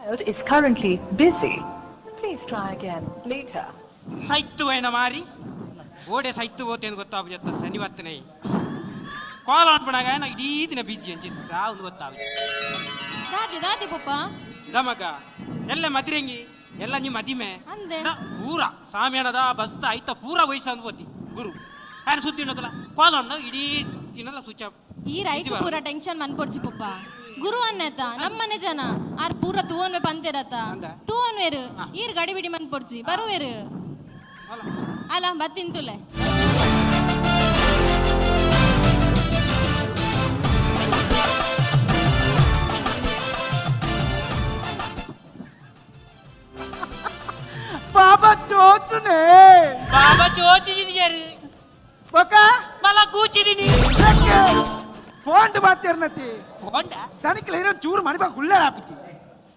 Is currently busy. Please try again later. ಸೈತ್ತು ಹೋಯ್ನ ಮಾರಿ ಓಡೆ ಸೈತ್ತು ಹೋತೇನು ಗೊತ್ತಾಪುಜತ್ತ ಶನಿವತ್ತನೇ ಕಾಲ್ ಅನ್ಪಣಾಗ ನಾ ಇಡೀ ದಿನ ಬೀಜಿ ಅಂಚಿ ಸಾವು ಗೊತ್ತಾಪುಜಿ. ದಾದಿ ದಾದಿ ಪಪ್ಪ. ದಮಗ ಎಲ್ಲ ಮದಿರಂಗಿ ಎಲ್ಲ ನಿಮ್ಮ ಮದಿಮೆ. ಅಂದೆ. ಪೂರ ಸಾಮ್ಯಾಣದ ಬಸ್ತ ಐತ ಪೂರ ವಯಸ್ಸು ಅನ್ಬೋತಿ ಗುರು ఆయన ಸುದ್ದಿ ಉಂಡದಲ್ಲ ಕಾಲ್ ಅಣ್ಣ ಇಡೀ ದಿನಲ್ಲ ಸ್ವಿಚ್ ಆಫ್. ಈ ರೈತ ಪೂರ ಟೆನ್ಷನ್ ಮನ್ಪೊಡ್ಚಿ ಪಪ್ಪ. ಗುರು ಅನ್ನೇತ ನಮ್ಮನೆ ಜನ ಆರ್ ಪೂರ ತೂವನ್ವೆ ಪಂತೆರತ. ಅಂದ. ತೂವನ್ವೇರು ಈರ್ ಗಡಿ ಬಿಡಿ ಮನ್ಪೊಡ್ಚಿ ಬರುವೇರು. ಅಲ್ಲ ಬತ್ತಿಂತುಲೆ. ಬಾಬಾ ಚೋಚುನೆ. ಬಾಬಾ ಚೋಚಿದಿಯಾರು. ಬೊಕ. ಮಲ್ಲ ಕೂಚಿದಿನಿ. ಫೋನ್ ಬಾತಿರ್ನತಿ. ಫೋಂಡ. ತನಿಖೆ ಇರೋ ಚೂರು ಮಣಿ ಬಾ ಗುಳ್ಳೆ ಆಪಿಚಿ.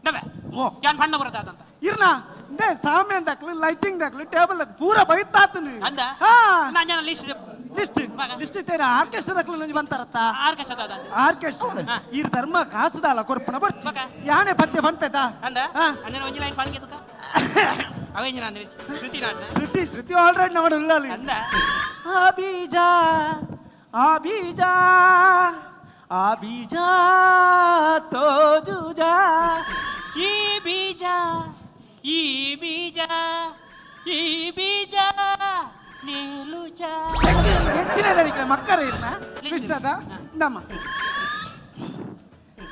ನವೆ. ಓ. ಯಾನ್ ಪಣ್ಣ ಬರದಾದಂತ. ಇರ್ನ ಇಂದೇ ಸಾಮ್ಯಾನ್ ದಾಖಲು ಲೈಟಿಂಗ್ ದಾಖಲು ಟೇಬಲ್ ದಾಖಲು ಪೂರ ಬೈತಾತನು. ಅಂದ. ಹಾ. ನಾನು ಜನ ಲಿಸ್ಟ್. ಲಿಸ್ಟ್. ಮಗ. ಲಿಸ್ಟ್ ತೇರ ಆರ್ಕೆಸ್ಟ್ರಾ ದಾಖಲು ನಂಜಿ ಬಂತಾರತ್ತ. ಆರ್ಕೆಸ್ಟ್ರಾ ದಾದ? ಆರ್ಕೆಸ್ಟ್ರಾ ಈರ್ ಧರ್ಮ ಕಾಸುದಾಲ ಕೊರ್ಪಣ ಬರ್ಚಿ. ಮಗ. ಯಾನೆ ಪದ್ಯ ಪನ್ಪೇತ. ಅಂದ. ಹಾ. ಅಂದನ ಒಂಜಿ ಲೈನ್ ಪಣ್ಗೆ ತುಕ ಅವೇಂಜಿನ ಅಂದ್ರೆ ಶ್ರುತಿ ನಾಟ್ನ. ಶ್ರುತಿ ಶ್ರುತಿ ಆಲ್ರೆಡಿ ನಮ್ಮಡ ಉಳ್ಳಾಲಿ. ಅಂದ. ಆ ಬೀಜ ಆ ಬೀಜ ಆ ಬೀಜ ತೋಜುಜ. ಈ ಬೀಜ ಈ ಬೀಜ ಈ ಬೀಜ ನೀಲುಜ. ಹೆಚ್ಚಿನ ದನಿಕ್ಲೆ ಮಕ್ಕರ ಇರ್ನ. ಲಿಸ್ಟ್. ಲಿಸ್ಟ್ ಅದ. ನಮ್ಮ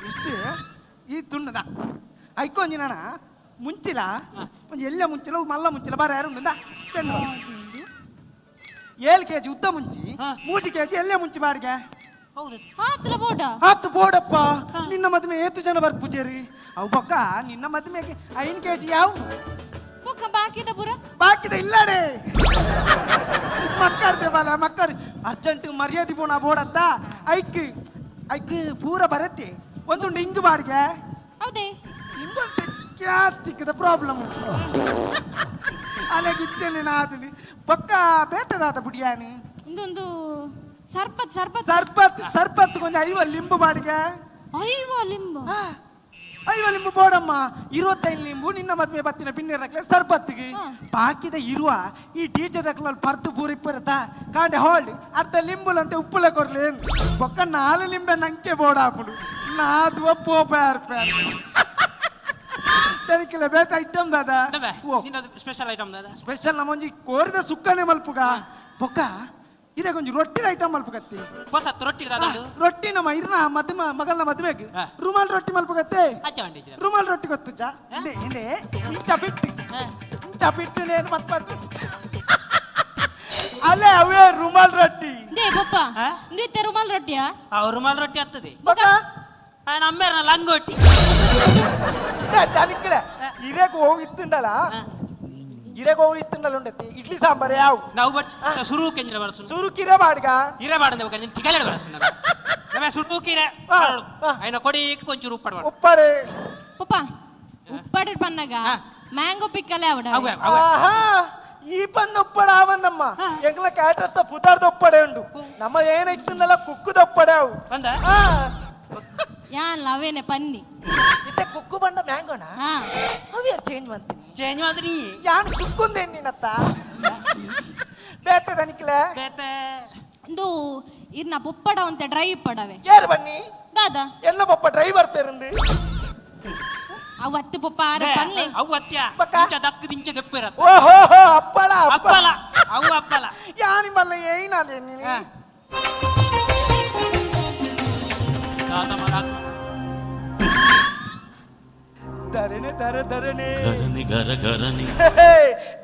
ಇಷ್ಟು ಈ ತುಂಡದ ಐಕೊಂಜಿನ ಮುಂಚಿಲ ಒಂಜಿ ಎಲ್ಲ ಮುಂಚಿಲ ಮಲ್ಲ ಮುಂಚಿಲ ಬಾರ ಯಾರು ಉಂಡ ಪೆಣ್ಣು 7 ಕೆಜಿ ಉದ್ದ ಮುಂಚಿ. 3 ಕೆಜಿ ಎಲ್ಲೇ ಮುಂಚಿ ಬಾಡಿಗೆ. ಹೌದು. ಆತಲ ಬೋಡ. ಆತು ಬೋಡಪ್ಪ. ನಿನ್ನ ಮದುವೆ ಏತು ಜನ ಬರ್ಪುಜೇರಿ ಅವು ಬೊಕ್ಕ ನಿನ್ನ ಮದುವೆಗೆ 5 ಕೆಜಿ ಯಾವ. ಬೊಕ್ಕ ಬಾಕಿದ ಪೂರ. ಬಾಕಿದ ಇಲ್ಲಾಡೆ ಮಕ್ಕರ್ದೆ ಬಾಲ ಮಕ್ಕರ್ ಅರ್ಜೆಂಟ್ ಮರ್ಯಾದೆ ಪೋಣ ಬೋಡತ್ತ ಐಕ್ ಐಕ್ ಪೂರ ಬರತ್ತೆ ಒಂದುಂಡು ಇಂಗು ಬಾಡಿಗೆ. ಹೌದೇ. ಇಂಗೊಂತೆ ಗ್ಯಾಸ್ಟಿಕ್ದ ಪ್ರಾಬ್ಲಮ್ ಅಲೆಗಿತ್ತೇನೆ ನಾದುನಿ ಬೊಕ್ಕ ಬೇತದಾತ ಬುಡಿಯಾನಿ. ಇಂದೊಂದು ಸರ್ಪತ್ ಸರ್ಪತ್. ಸರ್ಪತ್ ಸರ್ಪತ್ ಕೊಂಚ ಐವ ಲಿಂಬು ಬಾಡಿಗೆ. ಅಯ್ಯೋ ಲಿಂಬು. ಐವ ಲಿಂಬು ಬೋಡಮ್ಮ. 25 ಲಿಂಬು ನಿನ್ನ ಮದ್ವೆ ಬತ್ತಿನ ಪಿನ್ನಿರಕ್ಲೆ ಸರ್ಬತ್ತಿಗೆ. ಬಾಕಿದ ಇರುವ ಈ ಟೀಚರ್ ದಕ್ಲಲ್ಲಿ ಪರ್ತು ಪೂರಿ ಇಪ್ಪರತ ಕಾಂಡೆ ಹೋಳಿ ಅರ್ಧ ಲಿಂಬುಲಂತೆ ಉಪ್ಪುಲ ಕೊರ್ಲಿ ಬೊಕ್ಕ ನಾಲು ಲಿಂಬೆ ನಂಕೆ ಬೋಡಾಪುಡು ನಾದುವ ಪೋಪ ಯಾರ್ಪೆ ತನಿಖೆಲ ಬೇತ ಐಟಮ್ ದಾದ. ನವೆ. ಓ. ನಿನ್ನದು ಸ್ಪೆಷಲ್ ಐಟಮ್ ದಾದ? ಸ್ಪೆಷಲ್ ನಮ್ಮೊಂಜಿ ಕೋರಿದ ಸುಕ್ಕನೆ ಮಲ್ಪುಗ. ಬೊಕ್ಕ ಇರೆ ಕೊಂಜಿ ರೊಟ್ಟಿದ ಐಟಮ್ ಮಲ್ಪುಗತ್ತಿ. ಹೊಸತ್ತು ರೊಟ್ಟಿ ದಾದಂಡು. ರೊಟ್ಟಿ ನಮ್ಮ ಇರ್ನ ಮದುಮ ಮಗಲ್ನ ಮದುವೆಗೆ. ರುಮಾಲ್ ರೊಟ್ಟಿ ಮಲ್ಪುಗತ್ತೆ. ಅಚ್ಚ ಬಂಡಿಜ್ರ. ರುಮಾಲ್ ರೊಟ್ಟಿ ಗೊತ್ತುಜ? ಇಂದೆ ಇಂದೆ ಇಂಚ ಬಿಟ್ಟು ಇಂಚ ಬಿಟ್ಟು ನೇನು ಮತ್ ಮತ್ ಅಲ್ಲೇ ಅವೇ ರುಮಾಲ್ ರೊಟ್ಟಿ. They papa. ಆ? ಇಂದು ಇತ್ತೆ ರುಮಾಲ್ ರೊಟ್ಟಿಯಾ? ಆ ರುಮಾಲ್ ರೊಟ್ಟಿ ಆಗ್ತದೆ. ಬೊಕ್ಕ. ఆయన అమ్మారు లంగోటి. ತನಿಖೆ ಇರೇಗ ಹೋಗಿ ಇತ್ತುಂಡಲ್ಲ ಇರೇಗ ಹೋಗಿ ಇತ್ತುಂಡಲ್ಲ ಉಂಡತಿ ಇಡ್ಲಿ ಸಾಂಬಾರ್ ಯಾವು. ನಾವು ಬರ್ ಸುರುಕೆ ಎಂಜಿನ ಬರಸು. ಸುರುಕಿರೆ ಬಾಡ್ಗ. ಇರೆ ಬಾಡಂದೆ ఒక నేను తిగలేడు బరసు నవ్వే సురుకిరే. ఆయన కొడి కొంచెం రూపాడు. ಉಪ್ಪಡೆ. ಪಪ್ಪ ಉಪ್ಪಾಡು ಪನ್ನಗ ಮ್ಯಾಂಗೋ ಪಿಕ್ಕಲೆ ಅವಡ. ಅವೇ ಅವೇ. ಆಹಾ ಈ ಪನ್ನ ಉಪ್ಪಡ ಆವಂದಮ್ಮ ಎಂಗ್ಲ ಕ್ಯಾಟ್ರಸ್ ದ ಪುತಾರ್ದ ಉಪ್ಪಡೆ ಉಂಡು ನಮ್ಮ ಏನ ಇತ್ತುಂಡಲ್ಲ ಕುಕ್ಕುದ ಉಪ್ಪಡೆ ಅವು. ಬಂದ. ಯಾನ್ ಅವೇನೆ ಪನ್ನಿ. ಇತ್ತೆ ಕುಕ್ಕು ಬಂಡ ಮ್ಯಾಂಗೋಣ. ಹಾ. ಅವು ಯಾರು ಚೇಂಜ್ ಮಾಡ್ತೀನಿ. చేంజ్ మాత్రం. ಯಾನು ಸುಕ್ಕೊಂದೇನು ನೀನತ್ತ ಬೇತೆ ದನಿಕ್ಲೆ. ಬೇತೆ. ಇಂದು ಇರ್ನ ಪೊಪ್ಪಡ ಒಂತೆ ಡ್ರೈ ಇಪ್ಪಡವೆ. ಯಾರು ಬನ್ನಿ? ದಾದಾ. ಎಲ್ಲ ಪಪ್ಪ ಡ್ರೈವರ್ ಪೇರಂದು. ಅವು ಅತ್ತು ಪಪ್ಪ ಆರ ಪನ್ಲೆ. ಅವು ಅತ್ಯ. ಬಕ್ಕ. ಇಂಚ ದಕ್ಕು ದಿಂಚ ದೆಪ್ಪಿರತ್ತ. ಓಹೋ ಹೋ ಅಪ್ಪಳ ಅಪ್ಪಲ ಅವು ಅಪ್ಪಲ. ಯಾನಿ ಮಲ್ಲ ಏನಾದೆ ನೀನು. ದಾದ ಮರ. ಧರಣೆ ಧರ ಧರಣೆ. ಗರನಿ ಗರ ಗರನಿ. ಹೇ,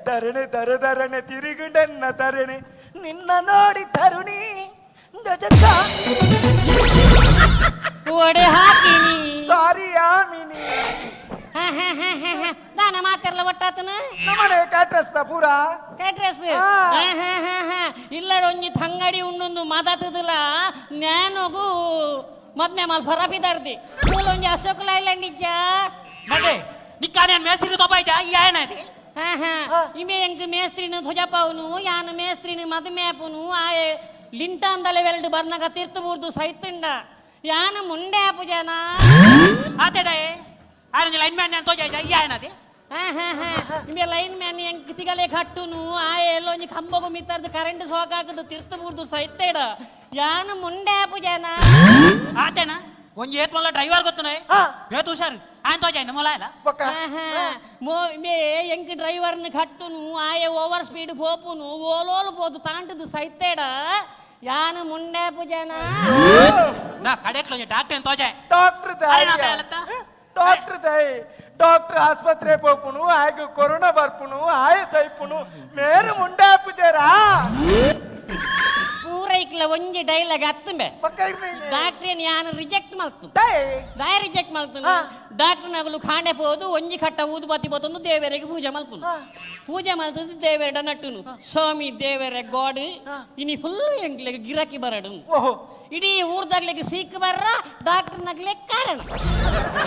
ಧರಣೆ ಧರ ಧರಣೆ ತಿರುಗುಂಡನ್ನ ಧರಣೆ ನಿನ್ನ ನೋಡಿ ತರುಣಿ ಗಜಕ್ಕ. ಒಡೆ ಹಾಕಿನಿ. ಸಾರಿ ಯಾಮಿನಿ. ದಾನ ಮಾತಿರ್ಲ ಒಟ್ಟಾತನ. ನಮ್ಮನೆ ಕ್ಯಾಟ್ರಸ್ the ಪೂರ. ಕ್ಯಾಟ್ರಸ್. ಆ. ಇಲ್ಲ ಒಂಜಿ ತಂಗಡಿ ಉಂಡೊಂದು ಮಾತಾತದಲ್ಲ ನ್ಯಾನಗು ಮದ್ಮೆ ಮಲ್ ಫರಪಿದಾರ್ದಿ ಒಂಜಿ ಅಶೋಕ್ ಲೈಲ್ಯಾಂಡ್ ಇಜ್ಜ. ನದೇ ನಿಕ್ಕಾನೆ ಮೇಸ್ತ್ರಿ ತೊಪಾಯ್ತಾ ಈ ఆయన అది. ಇಮೆ ಎಂಕ್ ಮೇಸ್ತ್ರಿನ ಧ್ವಜಪಾವನು ಯಾನ ಮೇಸ್ತ್ರಿನ ಮದ್ಮೆ ಆಪುನು ಆಯೆ ಲಿಂಟಾಂದಲೆ ವೆಲ್ಡ್ ಬರ್ನಗ ತೀರ್ಥ ಬೂರ್ದು ಸೈತುಂಡ ಯಾನ ಮುಂಡೆ ಆಪು ಜನ. ಆತೇದಾಯೆ. ಆರೆಂಜ್ ಲೈನ್ ಮ್ಯಾನ್ ನಾನು ತೋಜ ಇಯ್ಯಾಯನದೆ. ನಿಮಗೆ ಲೈನ್ ಮ್ಯಾನ್ ಎಂಕ್ ತಿಗಲೆ ಕಟ್ಟುನು ಆ ಎಲ್ಲೊಂಜಿ ಕಂಬಗು ಮಿತ್ತರ್ದು ಕರೆಂಟ್ ಸೋಕ್ ಹಾಕದು ತಿರ್ತು ಬೂರ್ದು ಸೈತೇಡ ಯಾನು ಮುಂಡೆ ಪೂಜಾನ ಆತೇನಾ ಒಂಜಿ ಏತ್ ಮಲ್ಲ ಡ್ರೈವರ್ ಗೊತ್ತುನೆ ಏತ್ ಹುಷಾರು ಆಯ್ನ ತೋಜ ಮೊಲ ಇಲ್ಲ ಬೊಕ್ಕ ಮೋ ಮೇ ಎಂಕ್ ಡ್ರೈವರ್ನ ಕಟ್ಟುನು ಆಯೆ ಓವರ್ ಸ್ಪೀಡ್ ಪೋಪುನು ಓಲೋಲು ಪೋದು ತಾಂಟದು ಸೈತೇಡ ಯಾನು ಮುಂಡೆ ಪೂಜಾನ ನಾ ಕಡೆಕ್ಲು ಒಂಜಿ ಡಾಕ್ಟರ್ ತೋಜ ಡಾಕ್ಟರ್ ಅರೆ ನಾ ತಯಲತ್ತ? ಡಾಕ್ಟರ್ ತಾಯಿ ಡಾಕ್ಟರ್ ಆಸ್ಪತ್ರೆ ಪೋಪುನು ಆಯ್ಗ ಕೊರೋನಾ ಬರ್ಪುನು ಆಯ ಸೈಪುನು ಮೇರು ಮುಂಡಾಪುಜಾರಾ ಪೂರೈಕ್ಲ ಒಂಜಿ ಡೈಲಾಗ್ ಅತ್ತುಂಬೆ ಪಕ್ಕ ಇರ್ಲಿ. ಡಾಕ್ಟ್ರೇನ್ ಯಾನು ರಿಜೆಕ್ಟ್ ಮಲ್ತು ತಾಯಿ ದಾಯ ರಿಜೆಕ್ಟ್ ಮಲ್ತನು ಡಾಕ್ಟರ್ ನಗಲು ಖಾಂಡೆ ಪೋದು ಒಂಜಿ ಕಟ್ಟ ಊದು ಬತ್ತಿ ಪೋತೊಂದು ದೇವರಿಗೆ ಪೂಜೆ ಮಲ್ಪುನು ಪೂಜೆ ಮಲ್ತದ್ದು ದೇವರೆಡ ನಟ್ಟುನು ಸ್ವಾಮಿ ದೇವರ ಗಾಡ್ ಇನಿ ಫುಲ್ ಎಂಕ್ಲೆಗ್ ಗಿರಾಕಿ ಬರಡು ಓಹೋ ಇಡೀ ಊರ್ದಾಗ್ಲಿಕ್ಕೆ ಸೀಕ್ ಬರ್ರ ಡಾಕ್ಟರ್ ನಗ್ಲೆ ಕಾರಣ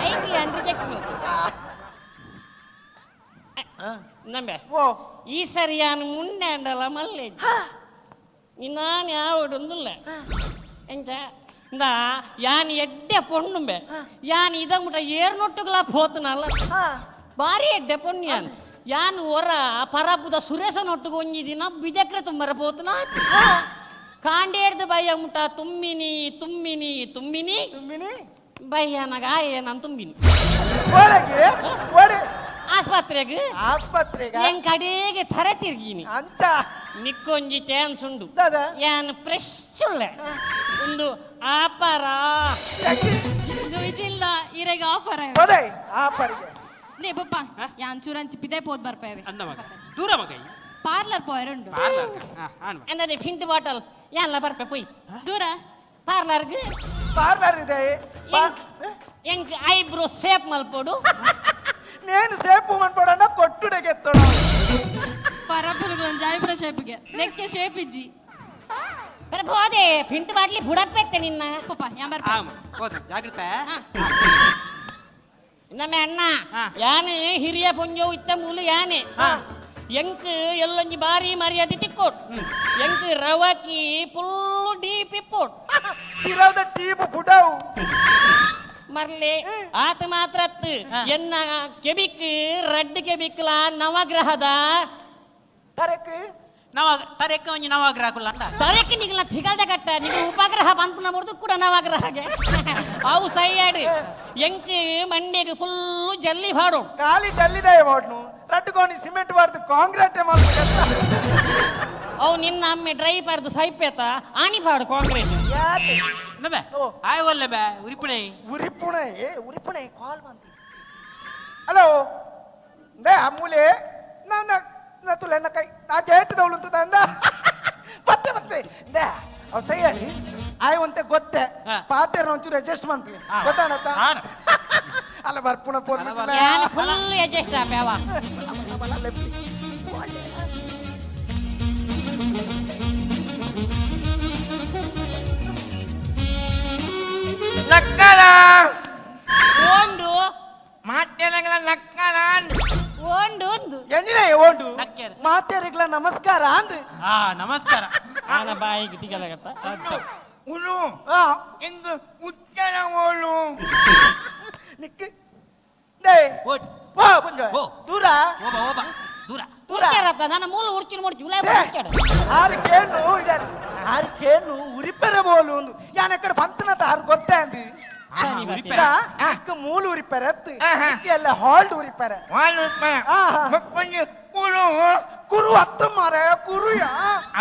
ಐತಿ ಯಾನ್ ರಿಜೆಕ್ಟ್ ಮಲ್ತು ನಂಬೆ ಓ ಈ ಸರಿ ಯಾನು ಮುಂಡೆ ಅಂಡಲ ಮಲ್ಲೆ ನಾನು ಯಾವಡೊಂದಿಲ್ಲ ಎಂಚ ಇಂದ ಯಾನ್ ಎಡ್ಡೆ ಪೊಣ್ಣುಂಬೆ ಯಾನ್ ಇದ ಮುಟ ಏರ್ನೊಟ್ಟುಗಳ ಪೋತನಲ್ಲ ಬಾರಿ ಎಡ್ಡೆ ಪೊಣ್ಣು ಯಾನ್ ಯಾನ್ ಒರ ಪರಬುದ ಸುರೇಶನೊಟ್ಟುಗು ಒಂಜಿ ದಿನ ಬಿಜಕ್ರೆ ತುಂಬರ ಪೋತನ ಕಾಂಡೇಡ್ದು ಬಯ್ಯ ಮುಟ ತುಂಬಿನಿ ತುಂಬಿನಿ ತುಂಬಿನಿ ತುಂಬಿನಿ ಬಯ್ಯನಾಗ ಆಯೆ ನಾನು ತುಂಬಿನಿ ಒಳಗೆ ಒಡೆ ಆಸ್ಪತ್ರೆಗೆ ಆಸ್ಪತ್ರೆಗ ಎನ್ ಕಡೆಗೆ ತರೆ ತಿರ್ಗಿನಿ ಅಂಚ ನಿಕ್ಕೊಂಜಿ ಚಾನ್ಸ್ ಉಂಡು ದಾದಾ. ಯಾನ್ ಫ್ರೆಶ್ ಉಳ್ಳೆ ಒಂದು ಆಪರ ಇಲ್ಲ ಇರೆಗ್ ಆಫರ್ ಪದೇ ಆ ಪರಿಗೆ ಲೇ ಪಪ್ಪ ಯಾನ್ ಚೂರಂಚಿ ಪಿದೆ ಪೋದ್ ಬರ್ಪೇವೆ ಅಂದ ಮಗ ದೂರ ಮಗ ಈ. ಪಾರ್ಲರ್ ಪೋಯರುಂಡು ಪಾರ್ಲರ್ ಆಣ್ ಮಗ. ಅಂದದೆ ಫಿಂಟ್ ಬಾಟಲ್ ಯಾನ್ಲ ಬರ್ಪೆ ಪೊಯ್ ದೂರ ಪಾರ್ಲರ್ಗ್ ಪಾರ್ಲರ್ ಇದೆ ಎಂಕ್ ಐಬ್ರೋ ಸೇಪ್ ಮಲ್ಪೊಡು నేను ಸೇಪು ಮನ್ಪಡಣ್ಣ ಕೊಟ್ಟುಡೆಗೆತ್ತೋಣ ಪರಪುರುగు ಒಂಜಿ ಐಬ್ರೋ ಶೇಪ್ಗೆ ನೆಕ್ಕೆ ಶೇಪ್ ಇಜ್ಜಿ ಬರ ಹೋದೆ ಫಿಂಟ್ ಬಾಟ್ಲಿ ಬುಡಪ್ಪೆತ್ತೆ ನಿನ್ನ ಪಪ್ಪ ಯಾನ್ ಬರ್ಪೆ ಆ ಮಗ ಹೋದ ಜಾಗ್ರತೆ ಹಾ. ನಮ್ಮ ಅಣ್ಣ ಹಾ. ಯಾನೆ ಹಿರಿಯ ಪೊಂಜೋ ಇತ್ತ ಮೂಲು ಯಾನೆ ಎಂಕ್ ಎಲ್ಲೊಂಜಿ ಬಾರಿ ಮರ್ಯಾದೆ ತಿಕ್ಕೋಟ್ ಎಂಕ್ ರವಕಿ ಫುಲ್ಲು ಡೀಪ್ ಇಪ್ಪೋಟ್ ಇರೋದ ಟೀಪು ಪುಡವು ಮರ್ಲೆ ಆತ ಮಾತ್ರ ಅತ್ತು ಎನ್ನ ಕೆಬಿಕ್ ರಡ್ಡ್ ಕೆಬಿಕ್ಲ ನವಗ್ರಹದ ಕರೆಕ್ ನವ ತರೆಕ್ಕ ಒಂಜಿ ನವಗ್ರಹ ಕುಲ್ಲ ಅಂಡ ತರಕ್ಕೆ ನಿಗಲ ಸಿಗಲ್ದ ಕಟ್ಟ ನಿಗ ಉಪಗ್ರಹ ಪಂಪುನ ಮುರಿದು ಕೂಡ ನವಗ್ರಹಗೆ ಅವು ಸೈಯಾಡು ಎಂಕ್ ಮಂಡೆಗೆ ಫುಲ್ಲು ಜಲ್ಲಿ ಬಾಡು ಖಾಲಿ ಚಲ್ಲಿದೆ ವಾಟ್ನು ರಡ್ಡುకొని ಸಿಮೆಂಟ್ ವಾಡ್ದು ಕಾಂಕ್ರೀಟ್ ಅವು ನಿನ್ನ ಅಮ್ಮೆ ಡ್ರೈವರ್ದು ಸೈಪೇತ ಆನಿ ಪಾಡು ಕಾಂಕ್ರೀಟ್ ಯಾಕೆ ನಬೆ ಓ. ಆಯ್ ಒಲ್ಲೆ ಬೆ ಉರಿಪುಣೆ ಉರಿಪುಣೆ ಏ ಉರಿಪುಣೆ ಕಾಲ್ ಬಂತು ಹಲೋ they ಅಮ್ಮೂಲೆ ನನ್ನ ತುಲೆ ನನ್ನ ಕೈ ನಾ ಗೇಟ್ ದೌಳು ಅಂತ ಅಂದ ಮತ್ತೆ ಮತ್ತೆ they ಅವ್ ಸೈ ಹೇಳಿ ಆಯ್ ಒಂತೆ ಗೊತ್ತೆ ಹಾ. ಪಾತೆರ ಒಂಚೂರು ಅಡ್ಜಸ್ಟ್ ಮಾಡ್ಲಿ ಹಾ. ಗೊತ್ತಾಣತ್ತ ಹಾ. ಅಲ್ಲ ಬರ್ಪುಣ ಫೋನ್ ಯಾನ್ ಫುಲ್ ಅಡ್ಜಸ್ಟ್ ಆಪ್ಯಾವ ನಕ್ಕಲ ಓಂಡು ಮಾತೆನಗಲ ನಕ್ಕಲ ಓಂಡು ಒಂದು ಎಂಜಿನೇ ಓಂಡು ನಕ್ಕೆರ್. ಮಾತೆರಿಗ್ಲ ನಮಸ್ಕಾರ ಅಂದ್ ಆ ನಮಸ್ಕಾರ ಆನ ಬಾಯಿಗೆ ತಿಗಲಗತ್ತ ಉಳು ಆ ಎಂಗ್ ಉಚ್ಚನ ಓಳು ನಿಕ್ they vote ವಾ ಪುಂಜ ಓ. ದೂರ ಓಬ ಓಬ ದೂರ ದೂರ ಉರ್ಚಾರತ್ತ ನನ್ನ ಮೂಲ ಉರ್ಚಿನ ಮುಡ್ಚಿ ಉಲಾಯ್ ಛೇ. ಉರ್ಚಾಡು ಆರು ಕೇನು ಆರು ಕೇನು ಉರಿಪೆರ ಬೋಲು ಒಂದು ಯಾನ್ ಎಕ್ಕಡ ಪಂತನತ ಆರು ಗೊತ್ತೇ ಅಂದು ಸರಿ ಉರಿಪೆರ. ಇಕ್ಕ ಮೂಲು ಉರಿಪೆರ ಅತ್ತು ಆಹಾ. ಇಕ್ಕ ಎಲ್ಲ ಹಾಲ್ಡ್ ಉರಿಪೆರ ವಾಲು ಆಹಾ. ಮಕ್ಕೊಂಜಿ ಉಳು ಕುರು ಅತ್ತ ಮಾರೆ ಕುರುಯಾ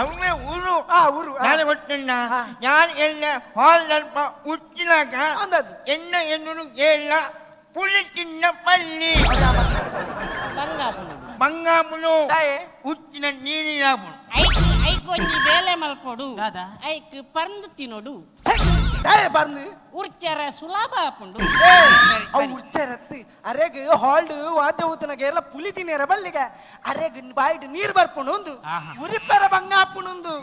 ಅವೇ ಉಳು ಆ ಉರು ಆ. ನಾನು ಗೊತ್ತುಂಡ ಹಾ. ഞാൻ എന്നെ ഹാളിലൽപ്പ ഉച്ചിലാക്ക ಅಂದದ್ದು. എന്നെ എന്നൊരു കേരള പുളിച്ചിന്ന പള്ളി ಬಂಗಾಪುನ ಬಂಗಾಪುಲು ದಾಯೆ. ಉಚ್ಚಿನ ನೀರಿನಾಪುಲು ಐಕ್ ಐಕ್ ಒಂಜಿ ಬೇಲೆ ಮಲ್ಪೊಡು ದಾದಾ. ಐಕ್ ಪರ್ಂದು ತಿನೋಡು ಛೆ, ದಾಯೆ ಬರ್ನು ಉರ್ಚಾರ ಸುಲಭ ಆಪುಂಡು ಏ, ಅವು ಉರ್ಚರತ್ತು ಅರೆಗ್ ಹಾಲ್ಡ್ ವಾದ್ಯ ಊತನ ಕೇರಳ ಪುಲಿ ತಿನ್ನೇರ ಬಲ್ಲಿಗ ಅರೆಗ್ ಬಾಯಿಡ್ ನೀರ್ ಬರ್ಪುಂಡು ಒಂದು ಆಹಾ. ಉರಿಪೆರ ಬಂಗಾಪುಣುಂದು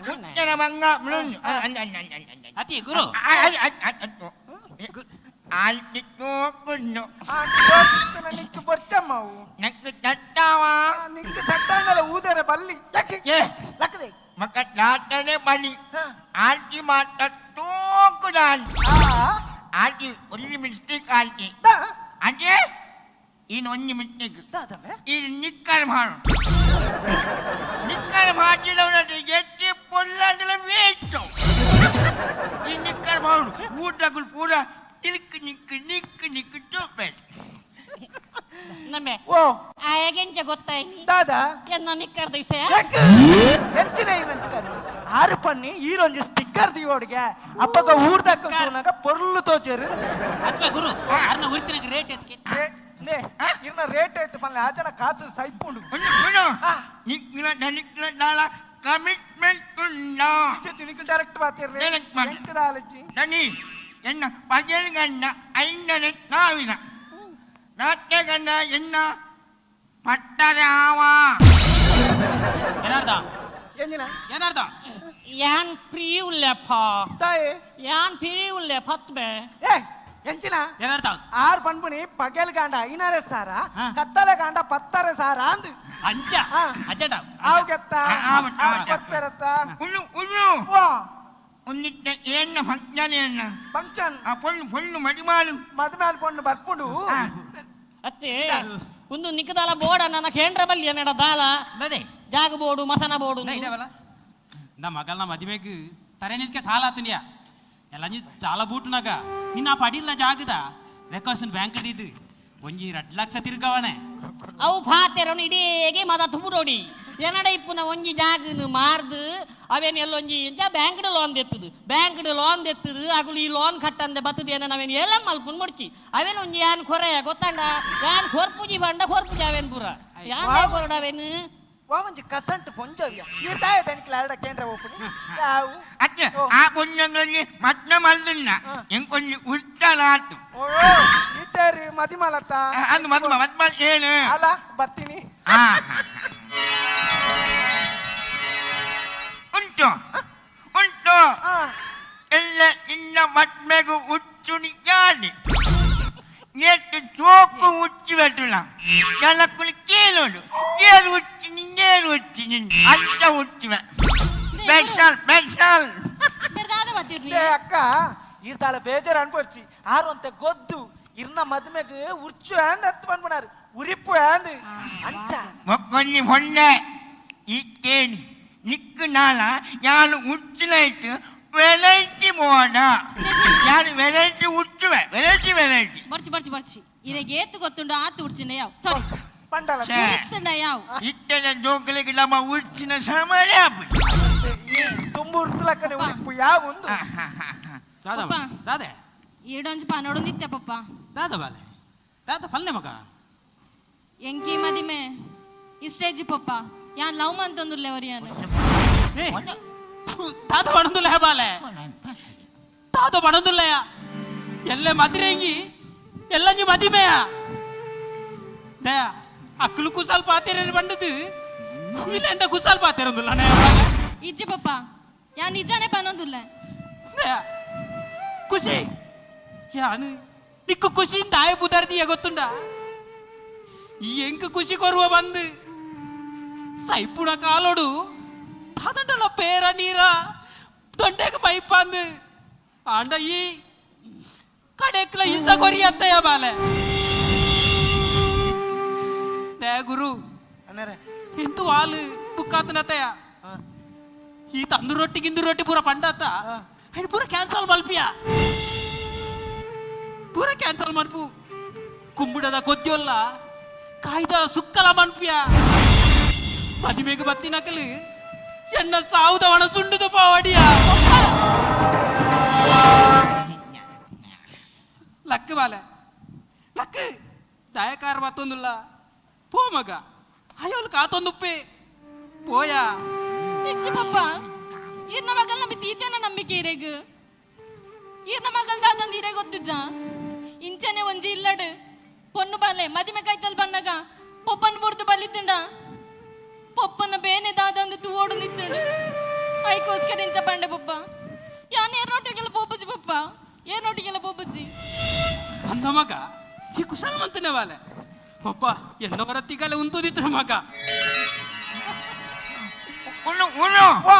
ಉಚ್ಚಿನ ಬಂಗಾಪುಲು ಅತಿ ಗುರು ಆಲ್ಟಿ ತೋಕುನ್ನು ಆ ಚೋತ್ತನ ನಿಕ್ಕು ಬೊರ್ಚಮ್ಮ ಅವು ನಕ್ಕು ತಟ್ಟಾವ ಆ, ನಿಕ್ಕು ಸಟ್ಟಾಂಗಲ ಊದರ ಬಲ್ಲಿ ಲಕ್ ಏ ಲಕ್ಕದೆ ಮಕ್ಕ ದಾಟನೆ ಬಲಿ ಹಾ. ಆಲ್ಟಿ ಮಾತ ತೋಕುದಾನ್ ಆ ಆಲ್ಟಿ ಒಂದು ಮಿಸ್ಟೇಕ್ ಆಲ್ಟಿ ದಾ. ಅದೇ ಇನ್ನು ಒಂಜಿ ಮಿಸ್ಟೇಕ್. ದಾದವೆ? ಇದು ನಿಕ್ಕಲ್ ಮಾಡು, ನಿಕ್ಕಲ್ ಮಾಡ್ತಿದವನ ಎತ್ತಿ ಪೊಲ್ಲಾಂಡಲ ವೇಸ್ಟ್. ಈ ನಿಕ್ಕಲ್ ಮಾಡು ಊಟಗಳು ಪೂರ ತಿಲ್ಕ್ ನಿಕ್ ನಿಕ್ ನಿಕ್ ಟೂಪೆಟ್. ನಮ್ಮೆ. ಓ. ಆಯಾಗೆಂಚ ಗೊತ್ತಾಯ್ನಿ? ದಾದಾ? ಎನ್ನ ನಿಕ್ಕರ್ದ ವಿಷಯ. ಎಂಚಿನ ಇರಂತಾರೆ ಆರು ಪನ್ನಿ ಈರೊಂಜಿ ಸ್ಟಿಕ್ಕರ್ ದಿಯೋಡಿಗೆ ಅಪ್ಪಗ ಊರ್ದಾಕ ತೂನಾಗ ಪೊರ್ಲು ತೋಚೇರು. ಅಥವಾ ಗುರು ಅರ್ನ ಉರಿತಿನಕ್ಕೆ ರೇಟ್ ಎತ್ಕೆ? ನೇ ಇರ್ನ ರೇಟ್ ಐತೆ ಪಲ್ಲೆ ಆ ಜನ ಕಾಸು ಸೈಪುಂಡು. ಒಂದು ಗುರು. ಆ. ನಿಕ್ಲ ನಿಕ್ಲ ನಾಳ ಕಮಿಟ್ಮೆಂಟ್ ಉಂಡ. ಚಿನಿಕಲ್ ಡೈರೆಕ್ಟ್ ಬಾತಿರ್ಲಿ. Direct ಮಾಡು. ಎಂಕದ ಆಲೋಚಿ. ದನಿ ಎನ್ನ ಪಗೆಲ್ಗಣ್ಣ ಐಂದನೆ ಸಾವಿರ ರಾತ್ರಿಗಣ್ಣ ಎನ್ನ ಪಟ್ಟರಾವ. ಏನಾರ್ದ? ಎಂಜಿನ? ಏನಾರ್ದ? ಯಾನ್ ಫ್ರೀ ಉಲ್ಲೆಪ್ಪ. ತಾಯಿ. ಯಾನ್ ಫ್ರೀ ಉಲ್ಲೆ ಪತ್ಬೆ. ಏ ಎಂಚಿನ? ಏನಾರ್ದ? ಆರು ಪನ್ಪುಣಿ ಪಗೆಲ್ ಗಾಂಡ ಐನಾರೆ ಸಾರ. ಹಾ. ಕತ್ತಲೆ ಗಾಂಡ ಪತ್ತಾರೆ ಸಾರ ಅಂದ್. ಅಂಚ. ಆ. ಅಜ್ಜಟ. ಆವ್ ಗೆತ್ತ. ಆ, ಆವ್, ಆವ್. ಕೊರ್ಪೆರತ್ತ. ಉಳ್ಳು ಉಳ್ಳು. ಓ. ಒಂದಿಟ್ಟ ಏನ ಫಂಕ್ಷನ್ ಏನ? ಫಂಕ್ಷನ್. ಆ ಪೊಣ್ಣು ಪೊಣ್ಣು ಮಡಿಮಾಲು. ಮದ್ಮೇಲೆ ಪೊಣ್ಣು ಬರ್ಪುಂಡು. ಆ. ಅತ್ತೆ ಒಂದು ನಿಕ್ಕದಾಲ ಬೋರ್ಡ್ ನನ್ನ ಕೇಂದ್ರ ಬಲ್ಲಿ ಎನ್ನಡ ದಾಲ. ಅದೇ. ಜಾಗ ಬೋರ್ಡು ಮಸನ ಬೋರ್ಡು. ಇದೇವಲ್ಲ నా మగల్ నా మదిమేకు తరే నిల్కే సాಲ ಆತನಿಯ ಎಲ್ಲ ನೀ ಚಾಲ ಬೂಟ್ನಾಗ ನಿನ್ನ ಆ ಪಡಿಲ್ಲ ಜಾಗದ ರೆಕಾರ್ಡ್ಸ್ ಬ್ಯಾಂಕ್ ಇದ್ದು ಒಂಜಿ 2 ಲಕ್ಷ ತಿರ್ಗವಣೆ. ಅವು ಫಾತೆರನು ಇಡೀಗೆ ಮದ ತುಬುಡೋಡಿ ಎನ್ನಡ ಇಪ್ಪುನ ಒಂಜಿ ಜಾಗನು ಮಾರ್ದು ಅವೇನು ಎಲ್ಲೊಂಜಿ ಎಂಚ ಬ್ಯಾಂಕ್ ಲೋನ್ ದೆತ್ತದು, ಬ್ಯಾಂಕ್ ಲೋನ್ ದೆತ್ತದು. ಅಗುಲು ಈ ಲೋನ್ ಕಟ್ಟಂದೆ ಬತ್ತದ ಏನ ನಾವೇನು ಎಲ್ಲ ಮಲ್ಪುನ್ ಮುಡ್ಚಿ ಅವೇನು ಒಂಜಿ ಯಾನ್ ಕೊರೆಯ ಗೊತ್ತಂಡ ಯಾನ್ ಕೊರ್ಪುಜಿ ಬಂಡ ಕೊರ್ಪುಜಿ ಅವೇನು ಪೂರ ಯಾನ್ ಕೊರಡ ಅವೇನು. ವಾ ಒಂಜಿ ಕಸಂಟ್ ಪೊಂಜವ್ಯ ಈರ್ ತಾಯ ತನಿಕ್ಲ ಆಡ ಕೇಂದ್ರ ಓಪುನಿ ಯಾವು. ಅತ್ತೆ. ಓ. ಆ ಪೊಣ್ಣಂಗಳಲ್ಲಿ ಮಟ್ನ ಮಲ್ದುನ್ನ. ಆ. ಎಂಕೊಂಜಿ ಉತ್ತಲಾತು. ಓ ಈತೇರಿ ಮದಿಮಲತ್ತ. ಅಂದು ಮದ್ಮ ಮದ್ಮ ಏನು? ಅಲ್ಲ ಬರ್ತೀನಿ. ಆ, ಉಂಟು ಉಂಟು. ಆ. ಎಲ್ಲ ಇನ್ನ ಮದ್ಮೆಗು ಉಚ್ಚುನಿ ಯಾನಿ ಏಟ್ಟು ಚೋಕು ಉಚ್ಚಿ ಬೆಟ್ಟುನ ಜನಕ್ಕುಲಿ ಕೇಳೋಡು ಏರು ಉಚ್ಚಿ ನಿನ್ನೇರು ಉಚ್ಚಿ ನಿನ್ ಅಂಚ ಉಚ್ಚಿವೆ. Special special. ಬೇರೆ ಬತ್ತಿರ್ನಿ. ಲೇ ಅಕ್ಕ ಈರ್ತಾಳ ಬೇಜಾರು ಅನ್ಪೊಡ್ಚಿ ಆರು ಅಂತೆ ಗೊದ್ದು ಇರ್ನ ಮದ್ಮೆಗ್ ಉರ್ಚು ಅಂದ್ ಹತ್ತು ಬಂದ್ಬಿಡಾರು ಉರಿಪ್ಪು ಅಂದ್ ಅಂಚ. ಒಕ್ಕೊಂಜಿ ಹೊಣ್ಣೆ ಈ ಕೇಣಿ ನಿಕ್ಕು ನಾಳ ಯಾನು ಉಚ್ಚಿನಾಯ್ತು ವೆರೈಟಿ ಮೋಡ ಯಾನು ವೆರೈಟಿ ಉಚ್ಚುವೆ ವೆರೈಟಿ ವೆರೈಟಿ. ಬರ್ಚಿ ಬರ್ಚಿ ಬರ್ಚಿ ಇರೆಗೆ ಏತು ಗೊತ್ತುಂಡು ಆತು ಉಡ್ಚಿನ ಯಾವ್ ಸಾರಿ. ಪಂಡಲ. ಛೇ. ಉರಿತ್ತುಂಡ ಯಾವ್. ಇತ್ತದ ಜೋಕಲಿಗೆ ನಮ್ಮ ಉಚ್ಚಿನ ಸಾಮಾನ್ಯ. ತುಂಬು ಉರ್ತಲಕ್ಕನೆ ಉರಿಪ್ಪು ಯಾವ ಒಂದು. ದಾದ. ಪಪ್ಪ. ದಾದೆ? ಈಡೊಂಜಿ ಪನೋಡು ನಿತ್ಯ ಪಪ್ಪ. ದಾದ ಬಾಲೆ ದಾದ ಪಲ್ಲೆ ಮಗ? ಎಂಕಿ ಮದಿಮೆ ಇಷ್ಟೇಜಿ ಪಪ್ಪ ಯಾನ್ ಲವ್ ಮಂತೊಂದುಲ್ಲೆ ಒರಿಯಾನು. ಏ ದಾದ ಬಡಂದುಲ್ಲ ಬಾಲೆ ದಾದ ಬಡಂದುಲ್ಲಯ ಎಲ್ಲ ಮದಿರೆಂಗಿ ಎಲ್ಲ ನೀ ಮದಿಮೆಯ ದಯ ಅಕ್ಕಲು ಕುಸಾಲ್ ಪಾತೆರ ಬಂಡದು ಇಲ್ಲ ಎಂದ ಕುಸಾಲ್ ಪಾತೆರೊಂದುಲ್ಲ ಬಾಲೆ. ಇಜ್ಜಿ ಪಪ್ಪ ಯಾನ್ ನಿಜಾನೇ ಪನೊಂದುಲ್ಲೆ. ದಯ ಖುಷಿ ಯಾನು ನಿಕ್ಕು ಖುಷಿಯಿಂದ ಆಯ ಬುದಾರ್ದಿಯ ಗೊತ್ತುಂಡ ಈ ಎಂಕ್ ಖುಷಿ ಕೊರುವ ಬಂದು ಸೈಪುಣ ಕಾಲೋಡು ತಾದಂಡಲ ಪೇರ ನೀರ ದೊಂಡೆಗೆ ಪೈಪಂದು ಆಂಡ ಈ ಕಡೆಕ್ಲ ಇಸ ಕೊರಿ ಅತ್ತಯ್ಯ ಬಾಲೆ ದಯ ಗುರು. ಅಣ್ಣರೇ. ಇಂತು ವಾಲು ಬುಕ್ಕಾತನತ್ತಯ್ಯ. ಈ ತಂದೂರು ರೊಟ್ಟಿ ಗಿಂದೂರು ರೊಟ್ಟಿ ಪೂರ ಪಂಡತ್ತ. ಆ. ఆయన ಪೂರ ಕ್ಯಾನ್ಸಲ್ ಮಲ್ಪಿಯ ಪೂರ ಕ್ಯಾನ್ಸಲ್ ಮನ್ಪು ಕುಂಬುಡದ ಕೊದ್ದಿಯೊಲ್ಲ ಕಾಯ್ದ ಸುಕ್ಕಲ ಮನ್ಪಿಯ ಮದುವೆಗೆ ಬತ್ತಿ ನಕಲು ಎನ್ನ ಸಾವುದವಣ ಸುಂಡುದು ಪಾವಡಿಯ ಲಕ್ಕು ಬಾಲೆ ಲಕ್ಕು ದಯಕಾರ ಮತ್ತೊಂದುಲ್ಲ ಪೋ ಮಗ ಅಯ್ಯೋಲ್ ಕಾತೊಂದುಪ್ಪೆ ಪೋಯಾ. ಇಜ್ಜಿ ಪಪ್ಪ ಈರ್ನ ಮಗಲ್ ನಂಬಿ ತೀತೇನ ನಂಬಿಕೆ ಇರೆಗ್ ಈರ್ನ ಮಗಲ್ ದಾದಂದು ಇರೆ ಗೊತ್ತುಜ್ಜ ಇಂಚನೆ ಒಂಜಿ ಇಲ್ಲಡು ಪೊನ್ನು ಬಾಲೆ ಮದಿಮೆ ಕೈತಲ್ ಬನ್ನಗ ಪೊಪ್ಪನ್ ಬುಡ್ದು ಬಲಿತುಂಡ ಪೊಪ್ಪನ ಬೇನೆ ದಾದಂದು ತೂವೋಡು ನಿತ್ತುಂಡು ಐಕೋಸ್ಕರ ಇಂಚ ಪಂಡೆ ಪೊಪ್ಪ ಯಾನ್ ಏರ್ನೋಟಿಗೆಲ್ಲ ಪೋಪುಜಿ ಪೊಪ್ಪ ಏರ್ನೋಟಿಗೆಲ್ಲ ಪೋಪುಜಿ. ಅಂದ ಮಗ ಈ ಕುಶಲ್ ಮಂತನೆ ಬಾಲೆ ಪಪ್ಪ ಎನ್ನವರ ತಿಗಲೆ ಉಂತುದಿತ್ರ ಮಗ. ಉನು ಉನು. ವಾ.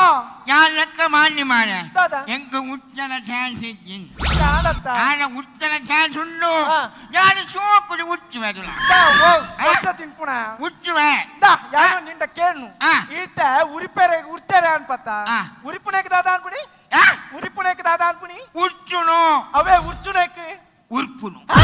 ಯಾ ಲೆಕ್ಕ ಮಾನ್ಯ ಮಾಡ. ದಾದಾ. ಎಂಕ್ ಉಚ್ಚನ ಚಾನ್ಸ್ ಇಜ್ಜಿನ್. ಆಡತ್ತ ಆನ ಉತ್ತನ ಚಾನ್ಸ್ ಉಂಡು. ಆ. ಯಾನು ಸೋಕುಡು ಉಚ್ಚುವೆ ತುಲ. ದಾ, ಓ, ಕೊಚ್ಚ ತಿನ್ಪುಣ ಉಚ್ಚುವೆ. ದಾ ಯಾನು ನಿಂಡ ಕೇಳ್ನು. ಆ. ಈತ ಉರಿಪೆರೆ ಉರ್ಚರೆ ಅನ್ಪತ್ತ. ಆ. ಉರಿಪುಣೆಕ್ ದಾದ ಅನ್ಪುಣಿ? ಆ? ಉರಿಪುಣೆಕ್ ದಾದ ಅನ್ಪುಣಿ? ಉಚ್ಚುನು. ಅವೇ ಉರ್ಚುನೆಕ್ ಉರ್ಪುನು.